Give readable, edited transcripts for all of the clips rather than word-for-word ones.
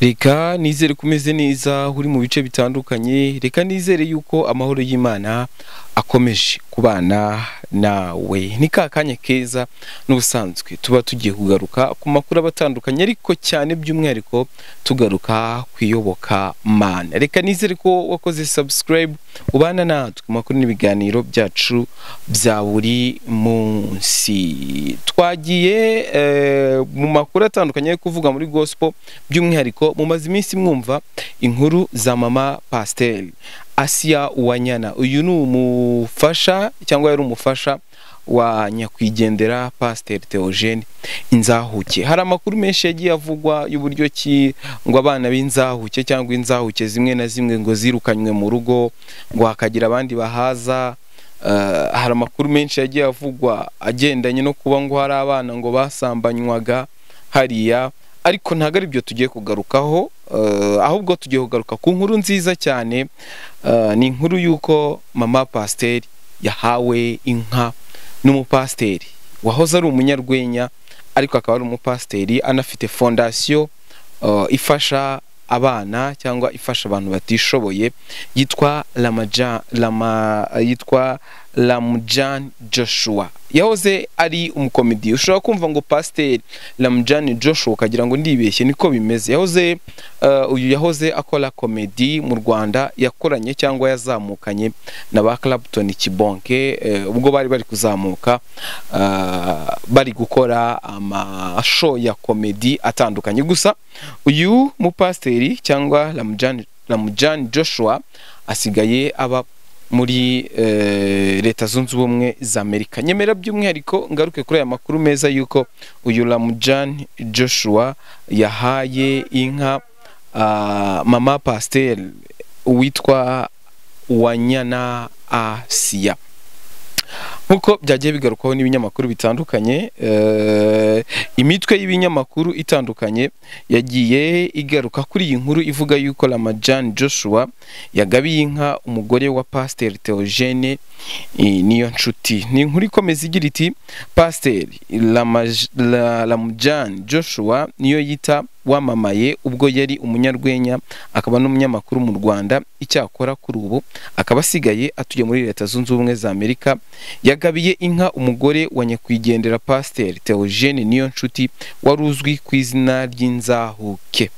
Reka nizere kumeze neza uri mu bice bitandukanye, reka nizere yuko amahoro y'Imana akomeje kubana nawe. Ni ka kanya keza n'ubusanzwe tuba tugiye kugaruka ku makuru abatandukanye, ariko cyane by'umwihariko tugaruka kwiyoboka Mana. Reka nizere ko wakoze subscribe, ubana natwe ku makuru n'ibiganiro byacu bya buri munsi. Twagiye mu makuru atandukanye yo kuvuga muri gospel, by'umwihariko mumaze iminsi mwumva inkuru za mama Pasiteri Asiya Uwanyana. Uyu ni umufasha cyangwa yari umufasha wa nyakwigendera Pasiteri Theogene Inzahuke. Hari amakuru menshi yagiye avugwa y'uburyo ki ngo abana b'inzahuke cyangwa inzahuke zimwe na zimwe ngo zirukanywe mu rugo, ngo hakagira abandi bahaza. Hari amakuru menshi yagiye avugwa agendanye no kuba ngo hari abana ngo basambanywaga hariya, ariko ntabwo ari byo tugiye kugarukaho, ahubwo tugiye kugaruka ku nkuru nziza cyane. Ni inkuru y'uko mama Pasiteri yahawe inka n'umupasiteri wahoze ari umunyarwenya, ariko akaba ari umupasiteri anafite fondasiyo ifasha abana cyangwa ifasha abantu batishoboye, yitwa Ramjaane Joshua. Yahoze ari umukomedi. Ushobora kumva ngo Pasiteri Ramjaane Joshua ukagira ngo ndibeshye, niko bimeze. Yahoze uyu yahoze akora komedi mu Rwanda, yakoranye cyangwa yazamukanye na ba Clapton Kibonke ubwo bari kuzamuka, bari gukora amashow ya komedi atandukanye. Gusa uyu mupasiteri cyangwa Ramjaane Joshua asigaye aba muri Leta Zunze Ubumwe za Amerika. Nyemera by'umwihariko ngaruke kuri aya makuru meza yuko uyu Ramjaane Joshua yahaye inka mama Pasiteri witwa Uwanyana Asiya. Nkuko byagiye bigarukwaho n'ibinyamakuru bitandukanye, imitwe y'ibinyamakuru itandukanye yagiye igaruka kuri iyi nkuru ivuga yuko Ramjaane Joshua yagabiye inka umugore wa Pasiteri Theogene niyo nshuti. Ni inkuru ikomeza igira iti: Pasiteri Ramjaane Joshua niyo yita wamamaye ubwo yari umunyarwenya akaba n'umunyamakuru mu Rwanda, icyakora kuri ubu akaba asigaye atuye muri Leta Zunze Ubumwe za Amerika. Yagabiye inka umugore wa nyakwigendera Pasiteri Theogene niyo nshuti wari uzwi ku izina ry'Inzahuke.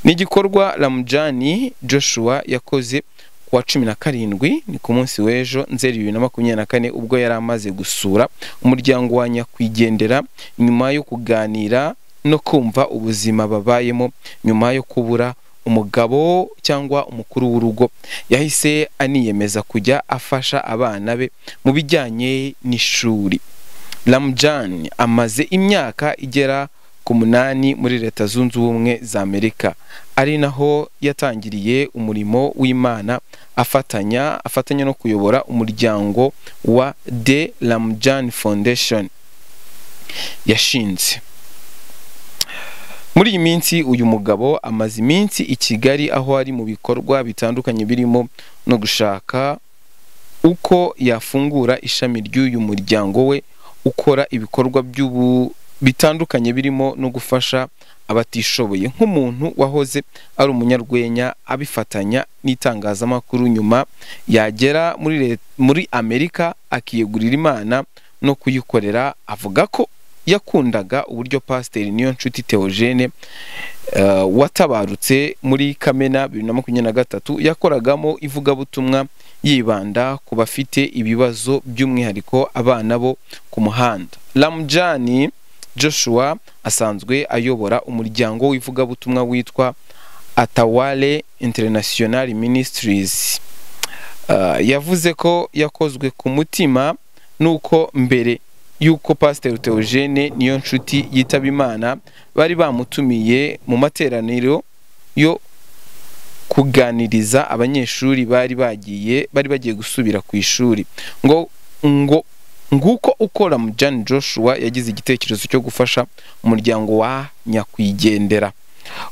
Ni igikorwa Ramjaane Joshua yakoze kuwa 17, ni ku munsi w'ejo, Nzeri 2024, ubwo yari amaze gusura umuryango wa nyakwigendera nyuma yo kuganira no kumva ubuzima babayemo nyuma yo kubura umugabo cyangwa umukuru w'urugo. Yahise aniyemeza kujya afasha abana be mu bijyanye n'ishuri. Ramjaane amaze imyaka igera ku 8 muri Leta Zunze Ubumwe za Amerika, ari naho yatangiriye umurimo w'Imana afatanya no kuyobora umuryango wa The Ramjaane Foundation yashinze. Muri iyi minsi uyu mugabo amaze iminsi i Kigali, aho ari mu bikorwa bitandukanye birimo no gushaka uko yafungura ishami ry'uyu muryango we ukora ibikorwa bitandukanye birimo no gufasha abatishoboye. Nk'umuntu wahoze ari umunyarwenya abifatanya n'itangazamakuru, nyuma yagera muri Amerika akiyegurira Imana no kuyikorera. Avuga ko yakundaga uburyo Pasiteri Niyonshuti Theogene watabarutse muri Kamena 2023 yakoragamo ivugabutumwa yibanda ku bafite ibibazo by'umwihariko abana bo ku muhanda. Ramjaane Joshua asanzwe ayobora umuryango w'ivugabutumwa witwa Atawale International Ministries. Yavuze ko yakozwe ku mutima nuko mbere yuko Pasiteri Theogene niyo nshuti yitaba Imana bari bamutumiye mu materaniro yo kuganiriza abanyeshuri bari bagiye gusubira ku ishuri. Ngo nguko uko Ramjaane Joshua yagize igitekerezo cyo gufasha umuryango wa nyakwigendera.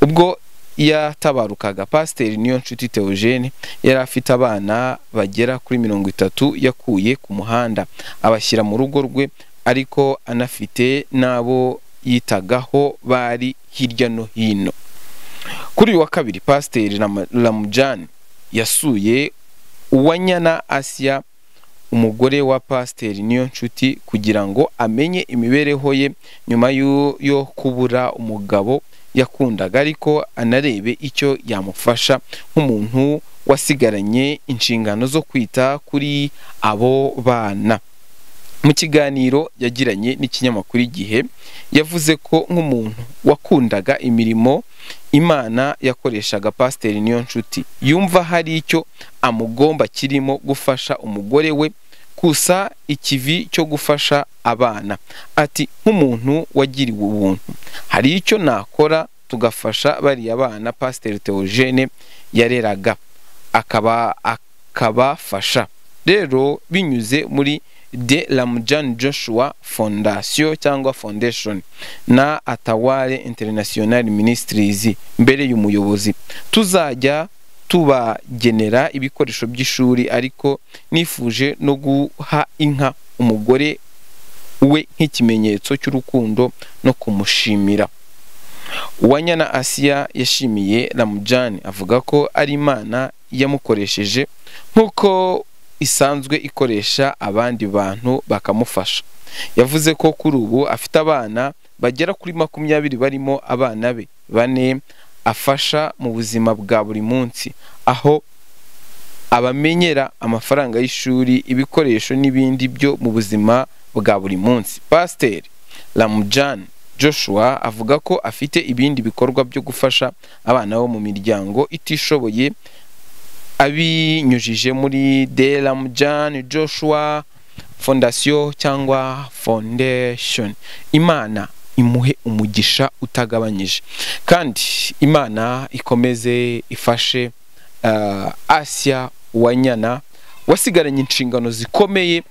Ubwo yatabarukaga, Pasiteri Niyonshuti Theogene yari afite abana bagera kuri 30 yakuye ku muhanda abashyira mu rugo rwe, ariko anafite n'abo yitagaho bari hirya no hino. Kuri uyu wa kabiri, Pasiteri Ramjaane yasuye Uwanyana Asia, umugore wa Pasiteri Niyonshuti, kugira ngo amenye imibereho ye nyuma yo kubura umugabo yakundaga, ariko anarebe icyo yamufasha nk'umuntu wasigaranye inshingano zo kwita kuri abo bana. Mu kiganiro yagiranye n'ikinyamakuru Igihe, yavuze ko nk'umuntu wakundaga imirimo Imana yakoreshaga Pasiteri Niyonshuti, yumva hari icyo amugomba kirimo gufasha umugore we kusa ikivi cyo gufasha abana. Ati nk'umuntu wagiriwe ubuntu, hari icyo nakora tugafasha bariya bana Pasiteri Theogene yareraga, akabafasha. Rero binyuze muri The Ramjaane Joshua Foundation cyangwa Foundation na Ataware International Ministries, mbere y'umuyobozi, tuzajya tubagenera ibikoresho by'ishuri, ariko nifuje no guha inka umugore we nk'ikimenyetso cy'urukundo no kumushimira. Uwanyana Asia yashimiye Ramjaane, avuga ko ari Imana yamukoresheje nk'uko isanzwe ikoresha abandi bantu bakamufasha. Yavuze ko kuri ubu afite abana bagera kuri 20 barimo abana be 4 afasha mu buzima bwa buri munsi, aho abamenyera amafaranga y'ishuri, ibikoresho n'ibindi byo mu buzima bwa buri munsi. Pasiteri Ramjaane Joshua avuga ko afite ibindi bikorwa byo gufasha abana bo mu miryango itishoboye abinyujije muri The Ramjaane Joshua Foundation cyangwa Foundation. Imana imuhe umugisha utagabanyije, kandi Imana ikomeze ifashe Asia Uwanyana wasigaranye inshingano zikomeye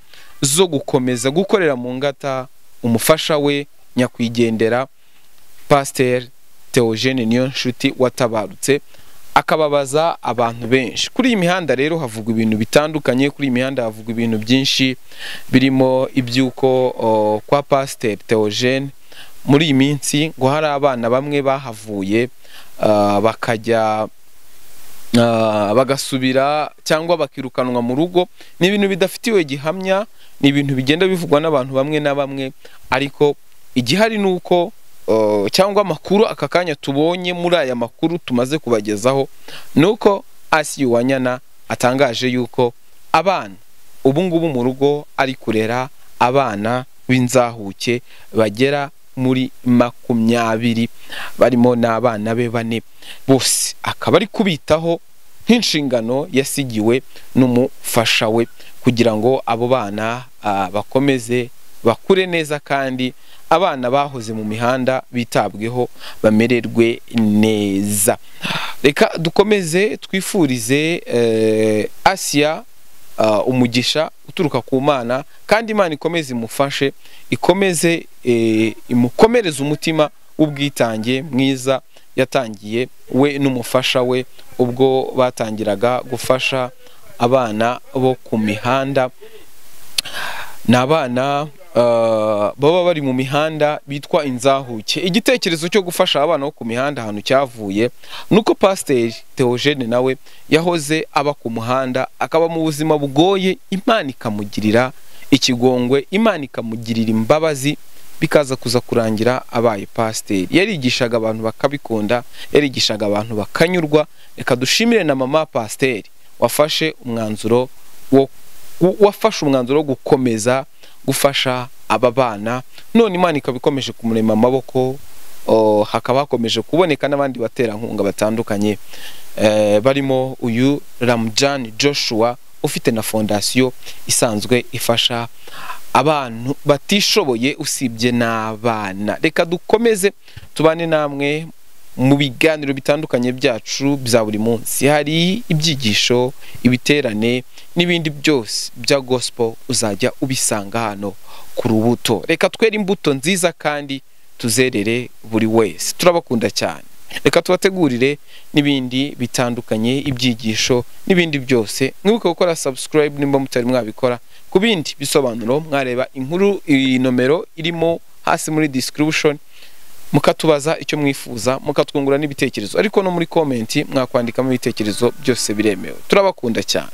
zo gukomeza gukorera mu ngata umufasha we nyakwigendera Pasiteri Theogene Niyonshuti watabarutse, akababaza abantu benshi. Kuri iyi mihanda rero havugwa ibintu bitandukanye, kuri iyi mihanda havugwa ibintu byinshi birimo iby'uko kwa Pasiteri Theogene muri iyi minsi ngo hari abana bamwe bahavuye bakajya bagasubira cyangwa bakirukanwa mu rugo. Ni ibintu bidafitiwe gihamya, ni ibintu bigenda bivugwa n'abantu bamwe na bamwe, ariko igihari nuko cyangwa amakuru aka kanya tubonye muri aya makuru tumaze kubagezaho nuko Asia Uwanyana atangaje yuko abana ubu ngubu mu rugo ari kurera abana b'inzahuke bagera muri 20 barimo n'abana be 4 bose, akaba ari kubitaho nk'inshingano yasigiwe n'umufasha we kugira ngo abo bana bakomeze bakure neza, kandi abana bahoze mu mihanda bitabweho bamererwe neza. Reka dukomeze twifurize Asia umugisha uturuka ku Mana, kandi Imana ikomeze imufashe, ikomeze imukomereze umutima w'ubwitange mwiza yatangiye we n'umufasha we ubwo batangiraga gufasha abana bo ku mihanda. N'abana baba bari mu mihanda bitwa inzahuke. Igitekerezo cyo gufasha abana bo ku mihanda ahantu cyavuye nuko Pasiteri Theogene nawe yahoze aba ku muhanda, akaba mu buzima bugoye, Imana ikamugirira ikigongwe, Imana ikamugirira imbabazi, bikaza kuza kurangira abaye pasiteri. Yarigishaga abantu bakabikunda, yarigishaga abantu bakanyurwa. Reka dushimire na mama pasiteri wafashe umwanzuro wo gukomeza gufasha aba bana, none Imana ikaba ikomeje kumurema amaboko, hakaba hakomeje kuboneka n'abandi baterankunga batandukanye barimo uyu Ramjaane Joshua ufite na fondasiyo isanzwe ifasha abantu batishoboye usibye n'abana. Reka dukomeze tubane namwe mu biganiro bitandukanye byacu bya buri munsi. Hari ibyigisho, ibiterane n'ibindi byose bya gospel uzajya ubisanga hano ku Rubuto. Reka twere imbuto nziza kandi tuzerere buri wese. Turabakunda cyane. Reka tubategurire n'ibindi bitandukanye, ibyigisho n'ibindi byose. Mwibuke gukora subscribe nimba mutari mwabikora. Ku bindi bisobanuro mwareba inkuru iyi nomero irimo hasi muri description. Mukatubaza icyo mwifuza, mukatwungura n'ibitekerezo, ariko no muri comment mwakwandikamo ibitekerezo, byose biremewe. Turabakunda cyane.